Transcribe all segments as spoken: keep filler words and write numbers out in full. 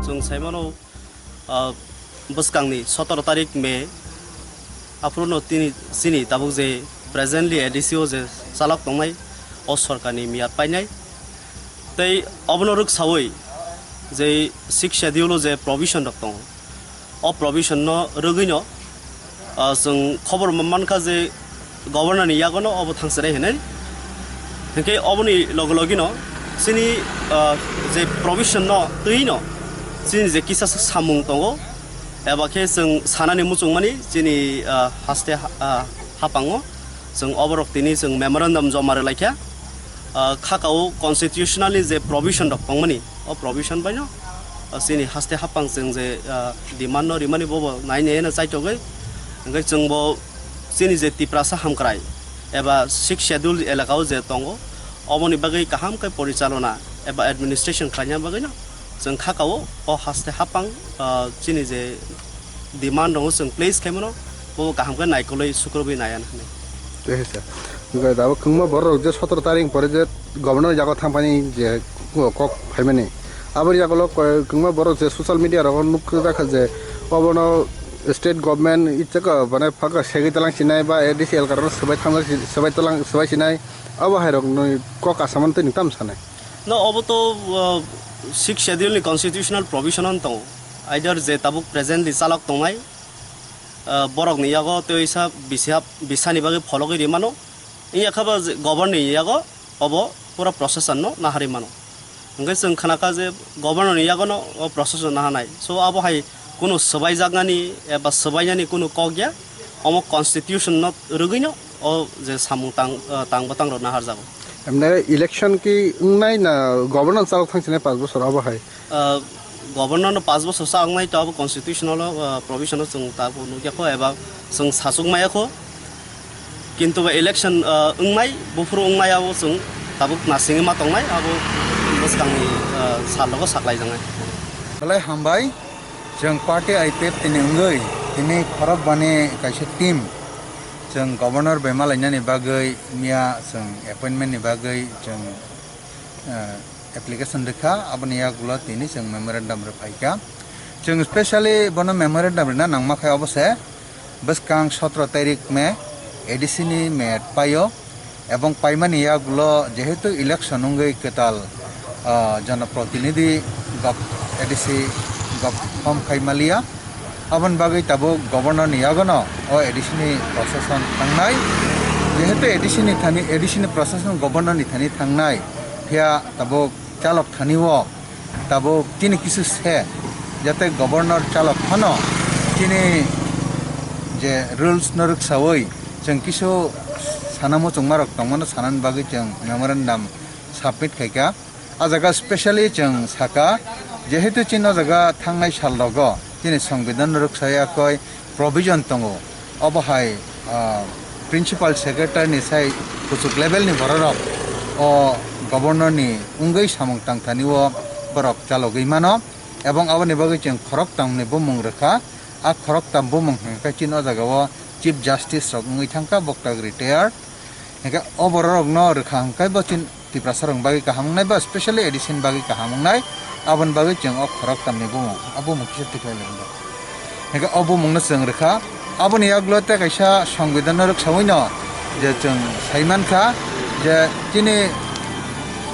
Chwng sai mano, ah, bwskangni sotoro tarik May, aphuru no tini, chini tabuk je presently A D C o je chalok tongnai, o sorkarni miyat painai. Tei obono rwksawi je Sixth Schedule o je provision rok tongo, o provision no rwgwino, ah, chwng khobor man-, mankha je governor ni yagono obo thangsinai hinwi. Hinkhe oboni loge logino chini, ah, je provision no twi no chini je kisa samung tongo, eba khe chwng sanani muchungmani chini, ah, haste ha-, ah, hapango chwng oborok tini chwng memorandum joma rwlaikha. Ah, khakao constitutionally je provision rok tongmani, o provision baino, ah, chini haste hapang chwng je, ah, demand no rimani bobo nai nai no chaitogwi, hwnkhe chwngbo chini je Tiprasa hamkrai eba Sixth Schedule elakao je tongo, oboni bagwi kaham khe porichalona eba administration khlaina bagwino chwng khakao o haste hapang, ah, chini je demand rokno chwng place khaimano, bo kaham khe naikolwi sukrubwi naiya hinwi. Tei hai sir. Hwnkhe abo kwbangma borok je sotoro tarik pore je governor yago thangphani je kok phaimani. Aboni yagulo kwbangma borok je social media rogo nukjagkha je obono state government ichaka mane phaka segwi talang sinai ba A D C elaka rok swbai thangma swbai talang swbai sinai. Abo hai rokni kok asaman tei nwng tamo sanai? No, obo to, uh, Sixth Schedule ni constitutional provision on tongo. Either je tabuk presently chalok tongnai, ah, borokni yago tei sa bisi hap-, bisani bagwi phologwi rimano. Wngya khe bo je governor ni yago obo pura procession no naharwi mano. Hwnkhe chwng khnakha je governor ni yagono o procession nahanai. So abo hai kunu swbaijaknani eba swbainani kunu kok ya. Omo constitution no rwgwino o je samung tang, ah, tang bwtang rok naharjago. Emne election ki wngnai na governor chalok thangsinai panch bosor abo hai? Ah, governor no panch bosor sa wngnai to abo constitutional, ah, provision o chwng tabuk nukya kho eba chwng sachuk maya kho. Kintu ba election, ah, wngnai, buphuru wngnai abo chwng tabuk nasingwi ma tongnai abo bwskangni, ah, sal rogo saklaijaknai. Belai hambai, chwng party I P F T ni wngwi tini khorok bani kaisa team chwng governor bai malainani bagwi miya chwng appointment ni bagwi chwng, ah, application rwkha, aboni yagulo tini chwng memorandum rwphaikha. Chwng specially bono memorandum rwna nangma khe obo se bwskang sotro tarik May A D C ni met paio, ebong paimani yagulo jehetu election wngwi kwtal, ah, jonoprotinidhi gov-, A D C gov-, form khai maliya. Aboni bagwi tabuk governor ni yagono o A D C ni procession thangnai. Jehetu A D C ni thani, A D C ni procession governor ni thani thangnai, phiya tabuk chalok thani o tabuk chini kisu se, jate governor chalok phano chini je rules no rwksawi chwng kisu sana muchungma rok tongmano sanani bagwi chwng memorandum submit khaikha. A jaga specially chwng saka, jehetu chini o jaga thangnai sal rogo chini songbidan rwksa yakoi provision tongo, obo hai, ah, principal secretary ni sai kuchuk level ni bororok o governor ni wngwi samung tangthani o borok chalogwi mano, ebong aboni bagwi chwng khoroktam ni bumung rwkha. A khoroktam bumung hwnkhe chini o jaga o chief justice rok wngwi thangkha, boktak retired. Hingke o bororokno rwkha hingke bo chin Tiprasa rokni bagwi kaham wngnai ba specially A D C ni bagwi kaham wngnai, aboni bagwi chwng o khorok tamni bumung, a bumung kisa tikhlai lai wngo. Hingke o bumungno chwng rwkha, aboni yagulo tei kaisa songbidanno rwksawino je chwng sai mankha je chini,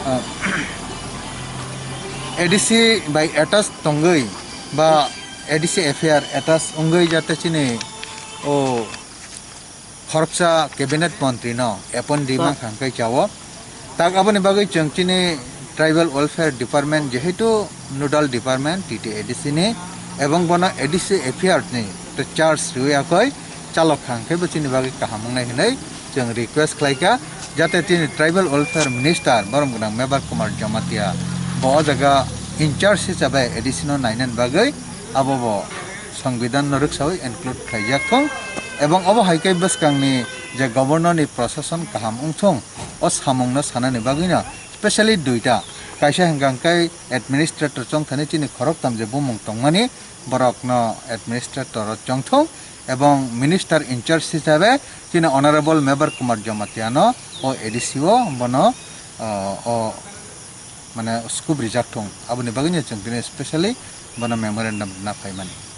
ah, A D C bai attach tongwi ba A D C F I R attach wngwi jate chini o khoroksa cabinet montri no appoint rima kha hingke chao. Tak aboni bagwi chwng chini tribal welfare department jehetu nodal department T T A D C ni ebong bono A D C F I R ni to charge riwi akoi chalok kha hingke bo chini bagwi kaham wngnai hinwi chwng request khlai kha jate chini tribal welfare minister borom gwnang Mebar Kumar Jamatia bo o jaga in charge hisabe A D C no nainani bagwi abo bo songbidan no rwksawi include khlaijak thung, ebong obo hai khe bwskangni je governor ni prosason kaham wngthung, o samung no sanani bagwi no specially duita, kaisa hwnkha hwnkhe administrator chongthani chini khoroktham je bumung tongmani, borok no administrator o chongthung, ebong minister in charge hisabe chini honorable Mebar Kumar Jamatia no o A D C o bono, o, o mane scope rijak thung, aboni bagwino chwng tini specially bono memorandum rwna phaimani.